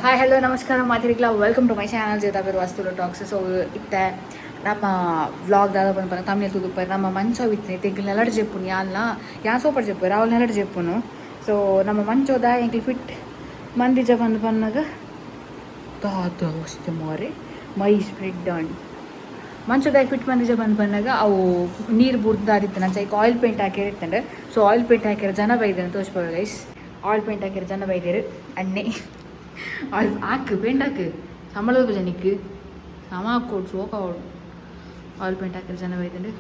Hi, hello, ನಮಸ್ಕಾರ ಮಾತಿರಿಗ್ಲ. Welcome to my channel Jeta ವಸ್ತುಲು ಟಾಕ್ಸ್. ಸೊ ಇತ್ತೆ ನಮ್ಮ ವ್ಲಾಗ್ ದಾದ ಪನ್ಪನ ತಮಿಳ್ ತೂದುಪ್ಪರ್. ನಮ್ಮ ಮಂಚೋ ಇತ್ತೆ ಎಂಕಲ್ ನೆಲಡ್ ಜೆಪ್ಪುನು. ಯಾನ್ಲ ಯಾನ್ ಸೋಪಡ್ ಜೆಪ್ಪು, ರಾಹುಲ್ ನೆಲಡ್ ಜೆಪ್ಪುನು. ಸೊ ನಮ್ಮ ಮಂಚೋದ ಎಂಕಲ್ ಫಿಟ್ ಮಂದಿಜ ಬಂದು ಪನ್ನಾಗ ದಾದ ವಸ್ತು ಮೋರೆ ಮೈ ಸ್ಪ್ರೆಡ್ ಆನ್. ಮಂಚದ ಫಿಟ್ ಮಂದಿಜ ಬಂದು ಬಂದಾಗ ಅವು ನೀರು ಬುಡ್ದಾದಿತ್ತು. ನಂಚ ಈಗ ಆಯಿಲ್ ಪೇಂಟ್ ಹಾಕಿರ ಇತ್ತಂಡೆ. ಸೊ ಆಯಿಲ್ ಪೇಂಟ್ ಹಾಕಿರ ಜನ ಬೈದೇನೆ ತೋಚ್ಬೋದು ಗೈಸ್. ಆಯಿಲ್ ಪೇಂಟ್ ಹಾಕಿರ ಜನ ಬೈದೇರು. ಅಣ್ಣೆ ಆಯಿಲ್ ಹಾಕು, ಪೇಂಟ್ ಹಾಕು, ಸಂಬಳದ ಜನಕ್ಕೆ ಸಮ ಹಾಕೋಡು ಸೋಕ. ಆಯಿಲ್ ಪೇಂಟ್ ಹಾಕಿರ ಜನ ಬೈದಂಡು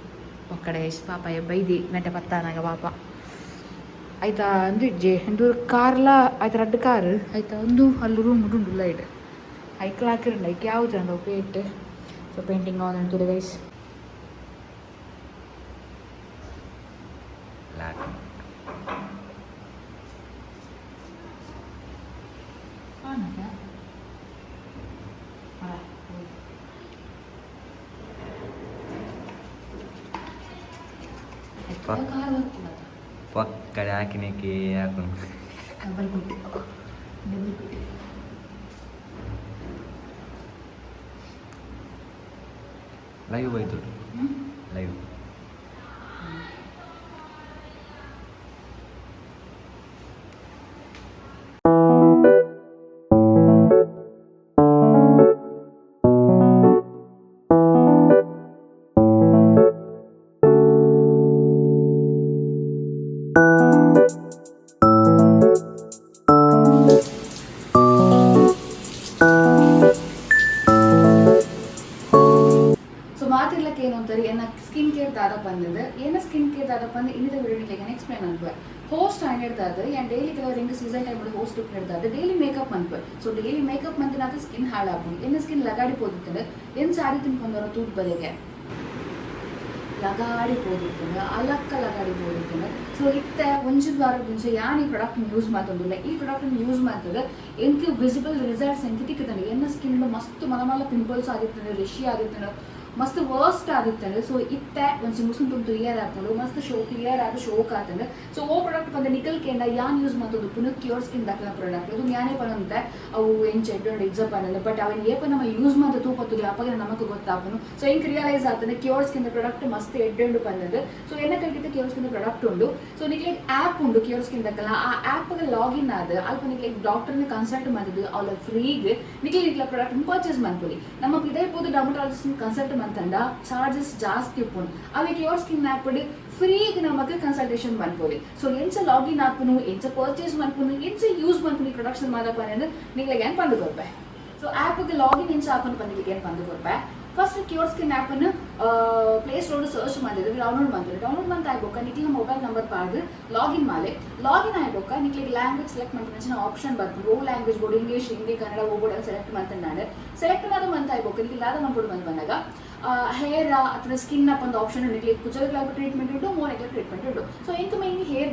ಒಕ್ಕಡೆ ಪಾಪ ಬೈದಿ ನೆಟ್ಟೆ ಪತ್ತಾನಾಗ ಪಾಪ. ಆಯ್ತಾ, ಅಂದು ಇಜ್ಜೆ ಒಂದು ಕಾರ್ಲ ಆಯ್ತು, ರಡ್ಡ್ ಕಾರ್ ಆಯ್ತಾ. ಒಂದು ಅಲ್ಲಿ ರೂಮ್ ಉಂಟು ಲೈಟ್ ಐಕ್ಲ ಹಾಕಿರಂಡ. ಐಕ್ ಯಾವ ಜನ ಪೇಂಟ್. ಸೊ ಪೇಂಟಿಂಗ್ ಆನ್ ತುಲೆ ಗೈಸ್. ಲಾಕ್. ಆನದ. ಪಕ್ಕಡೆ ಹಾಕಿನಕ್ಕೆ ಹಾಕೊಂಡು. ಡಬಲ್ ಬಿಟ್ಟು, ಡಬಲ್ ಬಿಟ್ಟು. ಲೈವ್ ಹೋಯ್ತು, ಲೈವ್. ಸೊ ಮಾತಿರ್ಲಕ್ಕೆ ಏನು ಅಂತಾರೆ, ಎನ್ನ ಸ್ಕಿನ್ ಕೇರ್ ದಾದ ಬಂದಿದೆ. ಏನ ಸ್ಕಿನ್ ಕೇರ್ ದಾದ ಬಂದು ಇನ್ನಿದ ವಿಡಿಯೋ ಎಕ್ಸ್ಪ್ಲೇನ್ ಅನ್ಪೆ. ಹೋಸ್ಟ್ ಆಗಿರ್ತಾದ ಏನ್ ಡೈಲಿ ಕೆಲವರು ಹಿಂಗೆ ಸೀಸನ್ ಟೈಮ್ ಹೋಸ್ಟ್ ಇರ್ತಾದ, ಡೈಲಿ ಮೇಕಪ್ ಮನ್ಪೆ. ಸೊ ಡೈಲಿ ಮೇಕಪ್ ಮಂತಿನಾದ ಸ್ಕಿನ್ ಹಾಳಾಪುಂಡು. ಎನ್ನ ಸ್ಕಿನ್ ಲಗಾಡಿ ಪೋದಿತ್ತಂಡು. ಎನ್ ಸಾರಿ ತಿನ್ಕೊಂಡವರ ತೂಟ್ ಬದೆಗೆ ಲಗಾಡಿ ಪೋದಿತ್ತಂಡು, ಅಲಕ್ಕ ಲಗಾಡಿ ಪೋದಿತ್ತಂಡು. ಸೊ ಇತ್ತೆ ಒಂಜಿ ವಾರ ಮುಂಚೆ ಯಾನ್ ಈ ಪ್ರಾಡಕ್ಟ್ ಯೂಸ್ ಮಾತೊಂದುಲ್ಲ. ಈ ಪ್ರಾಡಕ್ಟ್ ಯೂಸ್ ಮಾಡ್ತದೆ, ಎಂಕ್ ವಿಸಿಬಲ್ ರಿಸಲ್ಟ್ಸ್ ಎಂಕ್ ತಿಕ್ಕುತ್ತಂಡು. ಎನ್ನ ಸ್ಕಿನ್ ಮಸ್ತ್ ಮಲ ಮಲ್ಲ ಪಿಂಪಲ್ಸ್ ಆಗಿತ್ತಂಡು, ರೆಶಿ ಆಗಿತ್ತಂಡು, ಮಸ್ತ್ ವರ್ಸ್ಟ್ ಆದಿತ್ತಂಡು. ಸೊ ಇತ್ತೆ ಒಂಜಿ ಮುಸುನ್ ತುಂಟು ಕ್ಲಿಯರ್ ಆಪುಂಡು, ಮಸ್ತ್ ಶೋ ಕ್ಲಿಯರ್ ಆದ್ ಶೋಕ್ ಆತಂಡು. ಸೊ ಓ ಪ್ರಾಡಕ್ಟ್ ಪಂಡ ನಿಕಲ್ ಕೇಂಡ, ಯಾನ್ ಯೂಸ್ ಮಲ್ತೊಂದು ಪುನಃ ಕ್ಯೂರ್ ಸ್ಕಿನ್ ದಕ್ಲ ಪ್ರಾಡಕ್ಟ್ ಅದು. ಯಾನೇ ಪನಂತೆ ಅವು ಎಂಚ ಎಡ್ಡೆ ಎಕ್ಸಾಮ್ ಪನಂದೆ. ಬಟ್ ಅವನ್ ಏಪ ನಮ್ಮ ಯೂಸ್ ಮಾತ ತೂಪತ್ತುಲಿ, ಅಪಗ ನಮಕ್ ಗೊತ್ತಾಪುನು. ಸೊ ಎಂಕ್ ರಿಯಲೈಸ್ ಆತಂದೆ, ಕ್ಯೂರ್ ಸ್ಕಿನ್ ಪ್ರಾಡಕ್ಟ್ ಮಸ್ತ್ ಎಡ್ಡೆ ಪಂದದು. ಸೊ ಎನ್ನ ಕೈಗಿತ್ತ ಕ್ಯೂರ್ ಸ್ಕಿನ್ ಪ್ರಾಡಕ್ಟ್ ಉಂಡು. ಸೊ ನಿಕ್ಲೆಗ್ ಆ್ಯಪ್ ಉಂಡು ಕ್ಯೂರ್ ಸ್ಕಿನ್ ದಕ್ಕಲ. ಆ ಆ್ಯಪ್ ಲಾಗಿನ್ ಆದ್ ಅಲ್ಪ ನಿಕ್ಲೆಗ್ ಡಾಕ್ಟರ್ನ ಕನ್ಸಲ್ಟ್ ಮಾಡಿದ್ದು ಅವಳ ಫ್ರೀಗ್ ನಿಕ್ಲೆ ನಿಕ್ಲ ಪ್ರಾಡಕ್ಟ್ ಪರ್ಚೇಸ್ ಮನ್ಪೊಲಿ. ನಮ್ಮ ಇದೇ ಪೋದು ಡರ್ಮಟಾಲಜಿಸ್ಟ್ ಕನ್ಸಲ್ಟ್ ಮಂತಂಡ ಚಾರ್ಜಸ್ ಜಾಸ್ತಿ ಉಪ್ಪುಂಡು. ಅವೆ ಕ್ಯೂರ್ ಸ್ಕಿನ್ ಆ್ಯಪ್ ಫ್ರೀಗ್ ನಮಕ್ ಕನ್ಸಲ್ಟೇಷನ್ ಮನ್ಪೊಲಿ. ಸೊ ಎಂಚ ಲಾಗಿನ್ ಆಪುನು, ಎಂಚ ಪರ್ಚೇಸ್ ಮನ್ಪುನು, ಎಂಚ ಯೂಸ್ ಮನ್ಪುನು ಈ ಪ್ರೊಡಕ್ಟ್ಸ್ ಮಾದಪ್ಪ ನಿಕ್ಲೆಗ್ ಏನ್ ಪಂದು ಕೊರ್ಪೆ. ಸೊ ಆ್ಯಪ್ಗೆ ಲಾಗಿನ್ ಎಂಚ ಆಪುನು ಪಂದಿಗೆ ಏನ್ ಪಂದು ಕೊರ್ಪೆ. ಫಸ್ಟ್ ಕ್ಯೂರ್ ಸ್ಕಿನ್ ಆ್ಯಪನ್ನು ಪ್ಲೇ ಸ್ಟೋರ್ ಸರ್ಚ್ ಮಾಡಿದ್ರೆ ಡೌನ್ಲೋಡ್ ಮಾಡ್ತಾರೆ. ಡೌನ್ಲೋಡ್ ಮಂತ್ ಆಯ್ಬೊಕ್ಕ ನಿಕ್ಲಿನ ಮೊಬೈಲ್ ನಂಬರ್ ಪಾಡ್ದು ಲಾಗಿನ್ ಮಾಲೆ. ಲಾಗಿನ್ ಆಯ್ಬೊಕ್ಕ ನಿಕ್ಲಿಗೆ ಲ್ಯಾಂಗ್ವೇಜ್ ಸೆಲೆಕ್ಟ್ ಮಾಡ್ಕೊಂಡು ಆಪ್ಷನ್ ಬರ್ಕೊಂಡು ಓ language board, English, Hindi, Kannada ಓ ಬೋರ್ಡ್ ಸೆಲೆಕ್ಟ್ ಮಾಡ್ತಾನೆ. ಸೆಲೆಕ್ಟ್ ಮಾಡ ಮಂತ್ ಆಯ್ಬೊಕ್ಕ ನಿಕ್ಲಿ ದಾದ ಮಂಪುಡು ಬಂದು ಬಂದಾಗ ಹೇರ್ ಅಥವಾ ಸ್ಕಿನ್ ಅಪ್ ಒಂದು ಆಪ್ಷನ್. ನಿಕ್ಲಿ ಕುಜಲ್ಗೆ ಟ್ರೀಟ್ಮೆಂಟ್ ಉಂಟು, ಮೋನೆಗ್ಲ ಟ್ರೀಟ್ಮೆಂಟ್ ಉಂಟು. ಸೊ ಎಂಕ್ ಮೈನ್ ಹೇರ್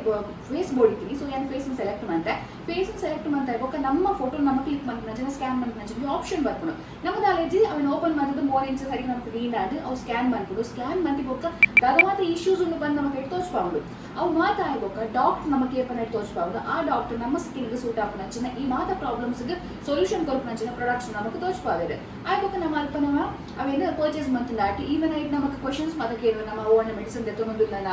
ಫೇಸ್ ಬೋಡಿತೀನಿ. ಸೊ ಏನು ಫೇಸ್ ಸೆಲೆಕ್ಟ್ ಮಾಡ್ತೆ. ಫೇಸ್ ಸೆಲೆಕ್ಟ್ ಮಾಡ್ತಾ ಇರ್ಬೇಕು, ನಮ್ಮ ಫೋಟೋ ನಮ್ಮ ಕ್ಲಿಕ್ ಮಾಡ್ಕೊಂಡು ಸ್ಕ್ಯಾನ್ ಮಾಡ್ಕೊಂಡು ಆಪ್ಷನ್ ಬರ್ಕೊಂಡು ನಮ್ಮದು ಅಲೆಜಿ ಅವನ್ ಓಪನ್ ಮಾಡಿದ್ದು ಮೋರ್ ಇಂಚ್ ಸರಿ ನಮ್ಗೆ ಕ್ಲೀನ್ ಆದ್ ಅವು ಸ್ಕ್ಯಾನ್ ಮಾಡ್ಬಿಡು. ಸ್ಕ್ಯಾನ್ ಮಂತಿ ಬೊಕ್ಕ ದಾದ ಮಾತ್ರ ಇಶ್ಯೂಸ್ ಉಂಡು ಬಂದು ನಮಗೆ ತೋಚ್ಪಾವುಂಡು. ಅವು ಮಾತ ಆಯ್ಬೊಕ್ಕ ಡಾಕ್ಟರ್ ನಮಗೆ ಏಪನ ತೋಚ್ಪಾವುಂಡು. ಆ ಡಾಕ್ಟರ್ ನಮ್ಮ ಸ್ಕಿನ್ಗೆ ಸೂಟ್ ಆಪುನಂಚಿನ ಈ ಮಾತ ಪ್ರಾಬ್ಲಮ್ಸ್ಗೆ ಸೊಲ್ಯೂಷನ್ ಕೊರ್ಪುನಂಚಿನ ಪ್ರಾಡಕ್ಟ್ಸ್ ನಮಕ್ ತೋಚ್ಪಾವೆರ್. ಆಯ್ಬೊಕ್ಕ ನಮ್ಮ ಅಲ್ಪ ನಮ್ಮ ಅವೇನು ಪರ್ಚೇಸ್ ಮಂತುಂಡಾಟಿ. ಈವನ್ ಐಟ್ ನಮಕ್ ಕ್ವಶನ್ಸ್ ಮಾತ ಕೇಳುವ, ನಮ್ಮ ಓಣ ಮೆಡಿಸಿನ್ ದೆತ್ತೊಂದುಲ್ಲನ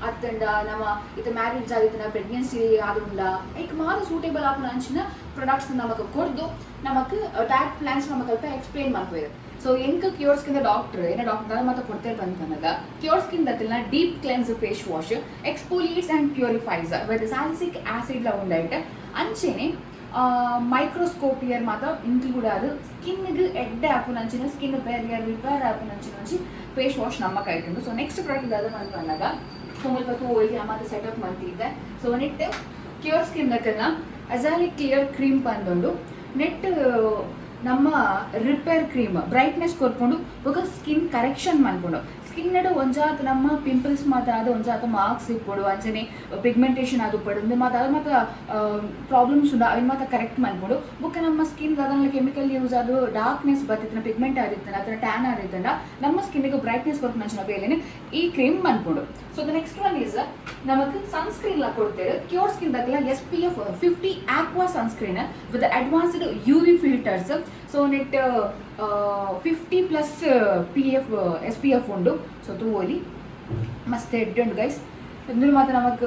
ಅತ್ತಂಡ, ನಮ್ಮ ಇತ್ತ ಮ್ಯಾರೇಜ್ ಆಗಿತ್ತನ, ಪ್ರೆಗ್ನೆನ್ಸಿ ಆದುಂಡ, ಐಕ್ ಮಾತ ಸೂಟೇಬಲ್ ಆಪುನಂಚಿನ ಪ್ರಾಡಕ್ಟ್ಸ್ ನಮಕ್ ಕೊರ್ದು ನಮಕ್ ಡಯಟ್ ಪ್ಲಾನ್ಸ್ ನಮಕ್ ಅಲ್ಪ ಎಕ್ಸ್ಪ್ಲೇನ್ ಮನ್ಪುವೆರ್. ಸೊ ಎಂಕ್ ಕ್ಯೂರ್ ಸ್ಕಿನ್ ಡಾಕ್ಟರ್ ಏನ ಡಾಕ್ಟರ್ ಮಾತ ಕೊಡ್ತೇವೆ ಬಂದ್ ಕ್ಯೂರ್ ಸ್ಕಿನ್ ದತ್ತಿನ deep cleanse face wash exfoliates and purifies with salicylic acid ಲ ಉಂಡೈಟ್. ಅಂಚೆನೆ ಮೈಕ್ರೋಸ್ಕೋಪಿಯರ್ ಮಾತ ಇನ್ಕ್ಲೂಡ್ ಆದ್ ಸ್ಕಿನ್ಗೆ ಎಡ್ಡೆ ಆಪುನಂಚಿನ, ಸ್ಕಿನ್ ಬ್ಯಾರಿಯರ್ ರಿಪೇರ್ ಆಪುನಂಚಿನ ಒಂಜಿ ಫೇಸ್ ವಾಶ್ ನಮ್ಮ ಕೈಟುಂಡು. ಸೊ ನೆಕ್ಸ್ಟ್ ಪ್ರಾಡಕ್ಟ್ ದಾದ ಮಂತ್ ಬಂದಾಗ ಮುಲ್ಪ ತೂ ಮಾತ ಸೆಟಪ್ ಮಂತಿದ್ದೆ. ಸೊ ನೆಟ್ ಕ್ಯೂರ್ ಸ್ಕಿನ್ ದಕ್ಕಲ್ನ ಅಜಾಲಿಕ್ ಕ್ಲಿಯರ್ ಕ್ರೀಮ್ ಬಂದುಂಡು. ನೆಟ್ ನಮ್ಮ ರಿಪೇರ್ ಕ್ರೀಮ್ ಬ್ರೈಟ್ನೆಸ್ ಕೊರ್ಕೊಂಡು ಬೊಕ ಸ್ಕಿನ್ ಕರೆಕ್ಷನ್ ಮನ್ಪುಂಡು. ಸ್ಕಿನ್ ಸ್ಕಿನ್ ಒಂಜಾತ್ ನಮ್ಮ ಪಿಂಪಲ್ಸ್ ಮಾತ ಒಂಜಾತ ಮಾರ್ಕ್ಸ್ ಇಪ್ಪೊಡು, ಅಂಚನೆ ಪಿಗ್ಮೆಂಟೇಷನ್ ಅದು ಉಪ್ಪಡು, ಮಾತ ಅದು ಮಾತ ಪ್ರಾಬ್ಲಮ್ಸ್ ಉಂಡು, ಅವಿನ ಮಾತ ಕರೆಕ್ಟ್ ಮನ್ಪೊಡು. ಬೊಕ್ಕ ನಮ್ಮ ಸ್ಕಿನ್ ಅದನ್ನ ಕೆಮಿಕಲ್ ಯೂಸ್ ಅದು ಡಾರ್ಕ್ನೆಸ್ ಬತ್ತಿತ್ತನ, ಪಿಗ್ಮೆಂಟ್ ಆದಿತ್ತನ ಅಥವಾ ಟ್ಯಾನ್ ಆದಿತ್ತಂಡ ನಮ್ಮ ಸ್ಕಿನ್ಗೆ ಬ್ರೈಟ್ನೆಸ್ ಕೊರ್ಪುನಂಚಿನ ಬೇಲೆನ್ ಈ ಕ್ರೀಮ್ ಮನ್ಪೊಡು. So the next one is ನಮಕ್ ಸನ್ಸ್ಕ್ರೀನ್ ಲಾ ಕೊಡ್ತೇವೆ. ಕ್ಯೂರ್ ಸ್ಕಿನ್ ದಕ್ಲ SPF 50 aqua sunscreen with advanced UV filters. So net 50+ PF SPF ಉಂಡು. ಸೊ ತೂವೊಲಿ ಮಸ್ತ್ ಎಡ್ಡೆ ಉಂಡು ಗೈಸ್. ಇಂದು ಮಾತ್ರ ನಮಕ್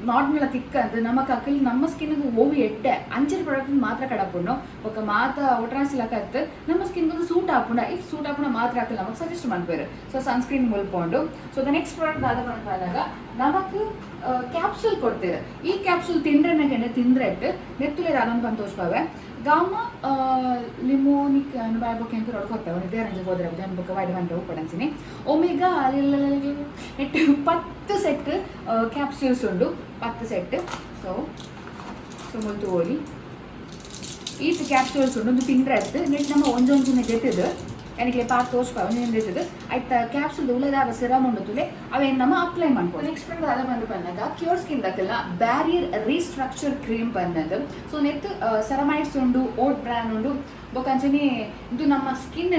ನಾರ್ಮಲ್ ತಿಕ್ಕ ಅಂತ ನಮಕ್ ಅಕಲ್ ನಮ್ಮ ಸ್ಕಿನ್ ಓವಿ ಎಡ್ಡೆ ಅಂಚಿನ ಪ್ರಾಡಕ್ಟ್ ಮಾತ್ರ ಕಡಪುಂಡು. ಬೊಕ್ಕ ಮಾತ ಒಟ್ರಾಸಿಲಕ ಇತ್ತು ನಮ್ಮ ಸ್ಕಿನ್ ಒಂದು ಸೂಟ್ ಆಪುಂಡ, if suit ಆಪುಂಡ ಮಾತ್ರ ಅಕಲ್ ನಮಕ್ ಸಜೆಸ್ಟ್ ಮನ್ಪೆರ್. ಸೊ ಸನ್ಸ್ಕ್ರೀನ್ ಮುಲ್ಪೊಂಡು. ಸೊ the next product ದಾದ ಪನ್ಪನಾಗ ನಮಕ್ ಕ್ಯಾಪ್ಸೂಲ್ ಕೊಡ್ತೇವೆ. ಈ ಕ್ಯಾಪ್ಸೂಲ್ ತಿಂಡ್ರೆ ತಿಂದ್ರೆ ನೆತ್ತುಲೆ ದಾದನ್ ಪಂತ ತೋಜ್ಪಾವೆ ಗಾಮ ಲಿಮೋನಿಕ್ ಬಾಯ್ ಬೊಕ್ಕ ಎಂತ ಕೊರ್ತೇವೆ ಇದೇ ಹೋದ್ರೆ ಜನ ಬೊಕ್ಕ ವೈಡ್ ಬಂದ್ರೆ ಉಪ್ಪಡಂಚಿನಿ ಒಮೆಗಾ ನೆಟ್ 10 ಸೆಟ್ ಕ್ಯಾಪ್ಸೂಲ್ಸ್ ಉಂಡು, 10 ಸೆಟ್. ಸೊ ಸೊ ಮುಲ್ತು ಓಲಿ ಈತ್ ಕ್ಯಾಪ್ಸೂಲ್ಸ್ ಉಂಡು. ಒಂದು ತಿಂಡ್ರೆ ಆಯ್ತು ನೆಟ್ ನಮ್ಮ ಒಂಜೊಂಜಿನ ಗೆತ್ತದು എനിಕ್ ಪಾಕ್ ತೋಜ್ಪ ಒಂಜೊಂಜಿ ಗೆತ್ತದು ಆಯ್ತ ಕ್ಯಾಪ್ಸೂಲ್ ಉಲದಾದ ಸಿರಮ್ ಉಂಡು ತುಲೆ ಅವೇನು ನಮ್ಮ ಅಪ್ಲೈ ಮಾಡ್ಬೋದು. ನೆಕ್ಸ್ಟ್ ಬಂದು ಅದ ಬಂದು ಬಂದಾಗ ಕ್ಯೂರ್ ಸ್ಕಿನ್ ದಕ್ಕೆಲ್ಲ ಬ್ಯಾರಿಯರ್ ರೀಸ್ಟ್ರಕ್ಚರ್ ಕ್ರೀಮ್ ಬಂದದ್ದು. ಸೊ ನೆತ್ ಸೆರಮೈಡ್ಸ್ ಉಂಡು, ಓಟ್ ಬ್ರ್ಯಾನ್ ಉಂಡು, ಬೊಕ್ಕ ಅಂಚನೆ ಇದು ನಮ್ಮ ಸ್ಕಿನ್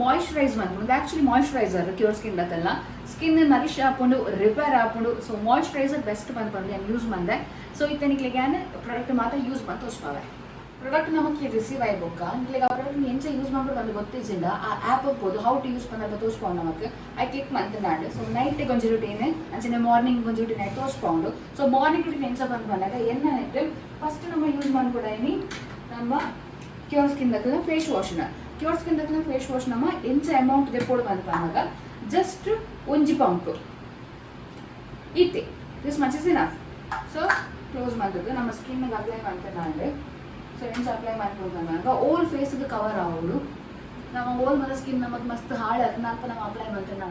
ಮಾಯಿಶ್ಚರೈಸ್ ಮಾಡ್ಕೊಂಡು. ಆಕ್ಚುಲಿ ಮಾಯಿಶ್ಚರೈಸರ್ ಕ್ಯೂರ್ ಸ್ಕಿನ್ ದಕ್ಕೆಲ್ಲ ಸ್ಕಿನ್ ನರಿಶ್ ಆಪುಂಡು, ರಿಪೇರ್ ಆಪುಂಡು. ಸೊ ಮಾಯಿಶ್ಚರೈಸರ್ ಬೆಸ್ಟ್ ಬಂದ್ಪಂದು ನಾನು ಯೂಸ್ ಮಂದೆ. ಸೊ ಇತ್ತನಿಕ್ಲಿಗೆ ಪ್ರಾಡಕ್ಟ್ ಮಾತ್ರ ಯೂಸ್ ಮಾಡಿ ತೋಜ್ಪಾವೆ. ಪ್ರಾಡಕ್ಟ್ ನಮಕ್ ರಿಸೀವ್ ಆಯ್ಬೊಕ್ಕ ನಿಕ್ಲೆಗ್ ಆ ಪ್ರಾಡಕ್ಟ್ ಎಂಚ ಯೂಸ್ ಮಾಡ್ಬಿಟ್ಟು ಬಂದು ಗೊತ್ತಿಜ್ಜಿಂಡ ಆ ಆ್ಯಪ್ ಹೋಗ್ಬೋದು, how to use ಪಂದ್ ತೋಜ್ಪಾಂಡು ನಮಕ್. I click ಮಂತ್ನಾಂಡ್. ಸೊ ನೈಟ್ ಒಂಜಿ ರುಟೀನ್, ಅಂಚನೆ ಮಾರ್ನಿಂಗ್ ಒಂಜಿ ರುಟೀನ್ ತೋಜ್ಪಾಂಡು. ಸೊ ಮಾರ್ನಿಂಗ್ ರುಟೀನ್ ಎಂಚ ಬಂದು ಬಂದಾಗ ಎನ್ನ ನೆಟ್ ಫಸ್ಟ್ ನಮ್ಮ ಯೂಸ್ ಮಾಡ್ಕೊಡೈನಿ ನಮ್ಮ ಕ್ಯೂರ್ ಸ್ಕಿನ್ ದಕ್ಕಲ ಫೇಸ್ ವಾಶ್ನ. ಕ್ಯೂರ್ ಸ್ಕಿನ್ ದಕ್ಕಲ ಫೇಸ್ ವಾಶ್ ನಮ್ಮ ಎಂಚ ಅಮೌಂಟ್ ದೆಪ್ಪೊಡು ಬಂದು ಬಂದಾಗ ಜಸ್ಟ್ ಒಂಜಿ ಪಂಪ್ ಇತ್ತೆ, this much is enough. So close ಮಾಡ್ತದ್ದು ನಮ್ಮ ಸ್ಕಿನ್ಗೆ ಅಪ್ಲೈ ಮಾಡ್ತೇನೆ. ಸೊ ಎಂಚ ಅಪ್ಲೈ ಮಾಡ್ಕೊಂಡು ಓಲ್ ಫೇಸ್ಗೆ ಕವರ್ ಆವೊಡು. ನಮ್ಮ ಓಲ್ ಮದ ಸ್ಕಿನ್ ನಮಕ್ ಮಸ್ತ್ ಹಾಳು ನಾಲ್ಕು ನಾವು ಅಪ್ಲೈ ಮಾಡ್ತೇನೆ.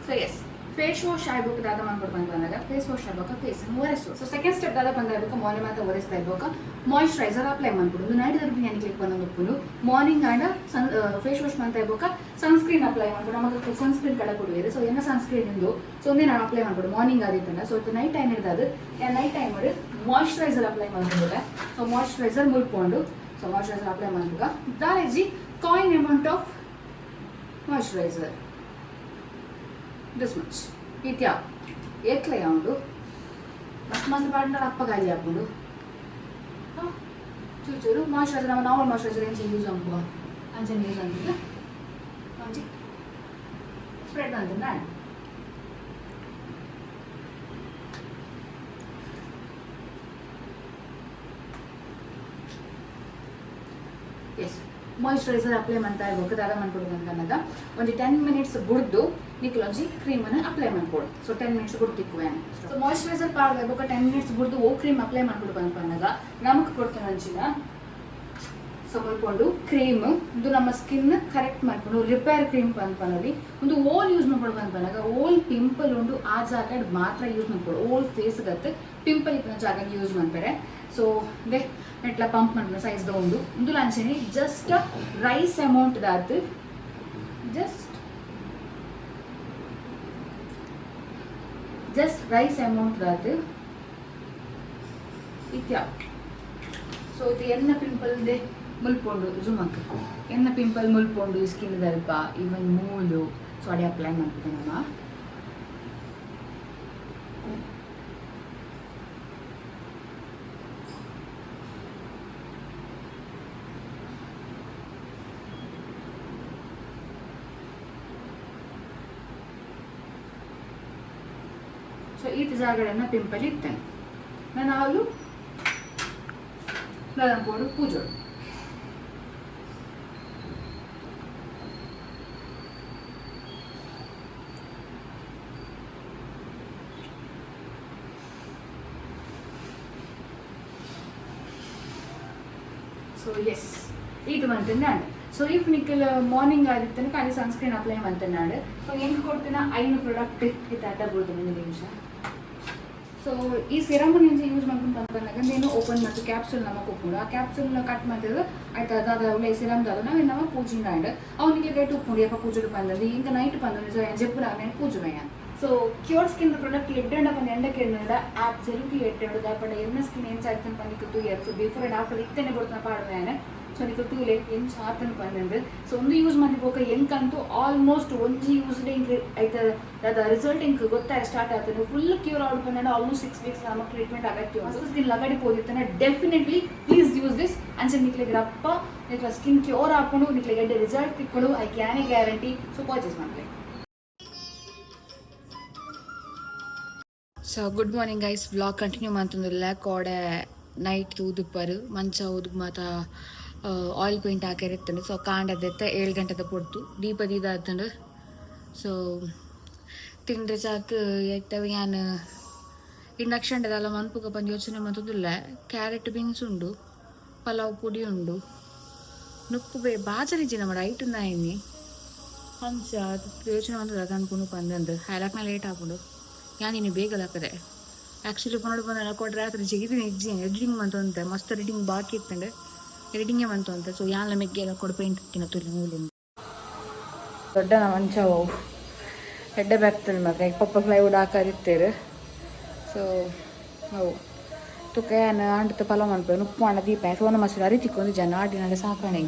ಸೊ ಎಸ್, ಫೇಸ್ ವಾಶ್ ಆಗ್ಬೇಕು ದಾದ ಮಾಡ್ಬಿಟ್ಟು ಬಂದು ಬಂದಾಗ ಫೇಸ್ ವಾಶ್ ಆಗ್ಬೇಕು, ಫೇಸ್ ಒರೆಸು. ಸೊ ಸೆಕೆಂಡ್ ಸ್ಟೆಪ್ ದಾದ ಬಂದಾಗ ಮಾರ್ನಿಂಗ್ ಮಾತ್ರ ಒರೆಸ್ತಾ ಇರ್ಬೇಕು, ಮಾಯಿಶ್ಚರೈಸರ್ ಅಪ್ಲೈ ಮಾಡ್ಬಿಡು. ನೈಟ್ ದರ್ಬಿ ಕ್ಲಿಕ್ ಬಂದು ಮಾರ್ನಿಂಗ್ ಆಂಡ ಸನ್ ಫೇಸ್ ವಾಶ್ ಮಾಡ್ತಾ ಇರ್ಬೇಕು, ಸನ್ಸ್ಕ್ರೀನ್ ಅಪ್ಲೈ ಮಾಡ್ಬಿಡು. ನಮಗೆ ಸನ್ಸ್ಕ್ರೀನ್ ಕಡೆ ಕೊಡುವಿರಿ. ಸೊ ಏನ ಸನ್ಸ್ಕ್ರೀನ್ ಇಂದು ಸೊ ಒಂದೇ ನಾನು ಅಪ್ಲೈ ಮಾಡ್ಬಿಡು ಮಾರ್ನಿಂಗ್ ಆದಿತ್ತಲ್ಲ. ಸೊ ಇದು ನೈಟ್ ಟೈಮ್ ಇರ್ತದೆ, ನೈಟ್ ಟೈಮ್ ಮಾಡಿ ಮಾಯಿಶ್ಚರೈಸರ್ ಅಪ್ಲೈ ಮಾಡ್ಬಿಡುವೆ. ಸೊ ಮಾಯಿಶ್ಚರೈಸರ್ ಮುಲ್ಕೊಂಡು, ಸೊ ಮಾಯಿಶ್ಚರೈಸರ್ ಅಪ್ಲೈ ಮಾಡ್ಬೇಕ ದಾಲೇಜಿ coin amount of moisturiser this much ಇತ್ಯಾ ಏತ್ಲೆ ಉಂಡು ಮಸ್ತ್ ಮಸ್ತ್ ಪಾಡ್ಂಡ ಅಪ್ಪ ಖಾಲಿ ಆಪುಂಡು. ಚೂರು ಚೂರು ಮಾಯಿಶ್ಚರೈಸರ್, ನಮ್ಮ ನಾರ್ಮಲ್ ಮಾಯಿಶ್ಚರೈಸರ್ ಎಂಚ ಯೂಸ್ ಅನ್ಪುವ ಅಂಚನೆ ಯೂಸ್ ಅಂತಿದ್ದ ಒಂಜಿ ಸ್ಪ್ರೆಡ್ ಅಂತ. ಎಸ್, ಮಾಯಿಶ್ಚರೈಸರ್ ಅಪ್ಲೈ ಮಾಡ್ತಾ ಇರ್ಬೇಕು. ದಾದ ಮಾಡ್ಕೊಡು ಅಂತನ್ನದ ಒಂಜಿ 10 ಮಿನಿಟ್ಸ್ ಬುಡ್ದು ನಿಕ್ಲ್ ಒಂಜಿ ಕ್ರೀಮನ್ನು ಅಪ್ಲೈ ಮಾಡ್ಕೊಡು. ಸೊ 10 ಮಿನಿಟ್ಸ್ ಬುಡ್ತಿಕ್ಕು. ಸೊ ಮಾಯಿಶ್ಚರೈಸರ್ ಪಾಡ್ಬೇಕು, 10 ಮಿನಿಟ್ಸ್ ಬುಡ್ದು ಓ ಕ್ರೀಮ್ ಅಪ್ಲೈ ಮಾಡ್ಕೊಡು ಬಂದ್ಪನ್ನಗ ನಮಕ್ ಕೊಡ್ತಾನೆ ಅಂಚಿನ. ಸೊ ಮಲ್ಕೊಂಡು ಕ್ರೀಮ್ ಇದು ನಮ್ಮ ಸ್ಕಿನ್ ಕರೆಕ್ಟ್ ಮಾಡ್ಕೊಂಡು ರಿಪೇರ್ ಕ್ರೀಮ್ ಬಂದ್ಪನಲ್ಲಿ ಒಂದು ಓಲ್ ಯೂಸ್ ಮಾಡ್ಕೊಂಡು ಬಂದ್ಪನ್ನಾಗ ಓಲ್ ಪಿಂಪಲ್ ಉಂಡು ಆ ಜಾಗ ಮಾತ್ರ ಯೂಸ್ ಮಾಡ್ಕೊಡು. ಓಲ್ ಫೇಸ್ ಗತ್ತು ಪಿಂಪಲ್ ಇತ್ತಿನ ಜಾಗ ಯೂಸ್ ಮಾಡ್ತಾರೆ. ಸೊ they ನೆಟ್ಲ ಪಂಪ್ ಮಾಡ್ಕೊಂಡು ಸೈಜ್ ಉಂಡು ಒಂದು ಲಾಂಚನೆ ಜಸ್ಟ್ ರೈಸ್ ಅಮೌಂಟ್ ದಾತು, ಜಸ್ಟ್ ಜಸ್ಟ್ ರೈಸ್ ಅಮೌಂಟ್ ದಾತು ಇತ್ಯಾ. ಸೊ ಇದು ಎನ್ನ ಪಿಂಪಲ್ ಇದೆ ಮುಲ್ಪೊಂಡು ಜುಮಕ್ ಎನ್ನ ಪಿಂಪಲ್ ಮುಲ್ಪೊಂಡು ಸ್ಕಿನ್ ದಲ್ಪ ಈವನ್ ಮೂಲು. ಸೊ ಅಡೆ ಅಪ್ಲೈ ಮಾಡ್ಬಿಟ್ಟೆ ನಮ್ಮ. ಸೊ ಈತ ಜಾಗಡೆನ ಪಿಂಪಲ್ ಇತ್ತೇನೆ ನಾನು ಹಾಲು ಪೋಡು ಪೂಜೋಡು. ಸೊ ಎಸ್, ಇದು ಮಂತನಾಡು. ಸೊ if ನಿಖಲ್ ಮಾರ್ನಿಂಗ್ ಆದಿತ್ತನ ಖಾಲಿ ಸನ್ಸ್ಕ್ರೀನ್ ಅಪ್ಲೈ ಮಂತನಾಡು. ಸೊ ಹೆಂಗೆ ಕೊಡ್ತೀನ ಐನು ಪ್ರಾಡಕ್ಟ್ ಇದು ಅಡ್ಡ ಬಿಡ್ದು ಒಂದು ನಿಮಿಷ. ಸೊ ಈ ಸಿರಮ್ ಎಂಚ ಯೂಸ್ ಮಲ್ಪುನ ಪನ್ನಗ, నేను ಓಪನ್ ಮತ್ತು ಕ್ಯಾಪ್ಸೂಲ್ ನಮಕ್ ಉಪ್ಪುಂಡು. ಆ ಕ್ಯಾಪ್ಸೂಲ್ ಕಟ್ ಮಲ್ತುದು ಐತ ದಾದ ಉಲೈ ಸಿರಮ್ ದಾದ ನಾವು ನಮ ಪೂಜಿಂಡ. ಅವು ನಿಕ್ಲೆಗ್ ಐಟ್ ಉಪ್ಪುಂಡು ಏಪ ಪೂಜೊಡು ಪಂದ್. ಇಂಕ ನೈಟ್ ಪಂದ್. ಸೊ ಜೆಪ್ಪುನಾಗ ಪೂಜುವೆ ಯಾನ್. ಸೊ ಕ್ಯೂರ್ ಸ್ಕಿನ್ ಪ್ರಾಡಕ್ಟ್ ಎಡ್ಡೆಂಡ ಪಂದ್ ಎಂಡ ಕೇಂಡ, ಆಬ್ಸಲ್ಯೂಟ್ಲಿ ಎಡ್ಡೆ. ದಾಯೆ ಎನ್ನ ಸ್ಕಿನ್ ಎಂಚ ಆಯ್ತನ್ ಪಂದ್ ನಿಕುಲು ತೂಯರ್. ಸೊ ಬಿಫೋರ್ ಅಂಡ್ ಆಫ್ಟರ್ ಇತ್ತನೆ ಬೊಡ್ತನ ಪಾಡುವೆ ಯಾನ್. ಸೊ ನಿಕುಲು ತೂಲೆ ಎಂಚ ಆತನ್ ಪಂದ್. ಸೊ ಒಂದು ಯೂಸ್ ಮಲ್ತಿ ಬೊಕ ಎಂಕಂತೂ ಆಲ್ಮೋಸ್ಟ್ ಒಂಜಿ ಯೂಸ್ ಎಂಕ್ ಐತ ದಾದ ರಿಸಲ್ಟ್ ಎಂಕ್ ಗೊತ್ತಾಯ ಸ್ಟಾರ್ಟ್ ಆತಂಡು. ಫುಲ್ ಕ್ಯೂರ್ ಆವಡ್ ಪಂಡ ಆಲ್ಮೋಸ್ಟ್ 6 ವೀಕ್ಸ್ ನಮಕ್ ಟ್ರೀಟ್ಮೆಂಟ್ ಅಗತ್ಯ. ಮಸ್ತ್ ಸ್ಕಿನ್ ಲಗಡಿ ಪೋದಿತ್ತನ, ಡೆಫಿನೆಟ್ಲಿ ಪ್ಲೀಸ್ ಯೂಸ್ this. ಅಂಚ ನಿಕ್ಲೆಗ್ ರಪ್ಪ ನಿಕ್ಲ ಸ್ಕಿನ್ ಕ್ಯೂರ್ ಆಪುಂಡು, ನಿಕ್ಲೆಗ್ ಎಡ್ಡೆ ರಿಸಲ್ಟ್ ತಿಕ್ಕುಂಡು, I can guarantee. So purchase ಮಲ್ಪುಲೆ. So good morning guys, vlog continue ಮಂತೊಂದುಲ್ಲ. ಕೋಡೆ ನೈಟ್ ತೂದುಪ್ಪರು ಮಂಚ ಉದುಗ್ ಮಾತ ಆಯಿಲ್ ಪೇಂಟ್ ಹಾಕಿರ್ತಂಡು. ಸೊ ಕಾಂಡದೆತ್ತ 7 ಗಂಟೆದ ಪೊರ್ತು ದೀಪ ದೀದಾತಂಡು. ಸೊ ತಿಂಡ್ರೆ ಚಾಕ್ ಎತ್ತವ ಯಾನ್ ಇಂಡಕ್ಷನ್ ದಾಲ ಮನ್ಪುಗ ಪಂದ್ ಯೋಚನೆ ಮಂತೊಂದುಲ್ಲ. ಕ್ಯಾರೆಟ್ ಬೀನ್ಸ್ ಉಂಡು, ಪಲಾವ್ ಪುಡಿ ಉಂಡು, ನುಪ್ಪು ಬೇ ಬಾಜರಿಜಿ ನಮ್ಮ ಐಟ್ ನಾಯಿನಿ. ಅಂಚ ಯೋಚನೆ ಮಂತದ ಅನ್ಕೊಂಡು ಪಂದಂದು ಹೈಲಾಕ್ನ ಲೇಟ್ ಆಪುಂಡು. ಯಾನ್ ಇನ್ನು ಬೇಗ ಲಾಕದೆ. ಆ್ಯಕ್ಚುಲಿ ಪನೊಡು ಪಂಡ ಕೊಡ್ರೆ ರಾತ್ರಿ ಜಗಿದಿನ ಇಜ್ಜಿ, ಎಡಿಟಿಂಗ್ ಮಂತೊಂತೆ. ಮಸ್ತ್ ಎಡಿಟಿಂಗ್ ಬಾಕಿ ಇತ್ತಂಡೆ, ಎಡಿಟಿಂಗೇ ಮಂತೊಂತೆ. ಸೊ ಯಾನ್ಲ ಮೆಗ್ಗೆ ಎಲ್ಲ ಕೊಡು ಪೇಂಟ್ ತಿನ್ನ ತುಲಿ ಮೂಲಿಂದ ದೊಡ್ಡ ಮಂಚ ಅವು ಎಡ್ಡೆ ಬ್ಯಾಕ್ತದೆ ಮಾತ್ರ. ಪಪ್ಪ ಪ್ಲೈವುಡ್ ಹಾಕಾರಿತ್ತೇರು. ಸೊ ಅವು ತುಕ ಯಾನ್ ಆಂಡತ ಪಲಾವ್ ಮನ್ಪೆ. ನುಪ್ಪು ಮಾಡ ದೀಪ ಸೋನ ಮಸೂರಿ ಅರಿ ತಿಕ್ಕೊಂದು ಜನ ಆಡಿನಡೆ ಸಾಕಣೆ.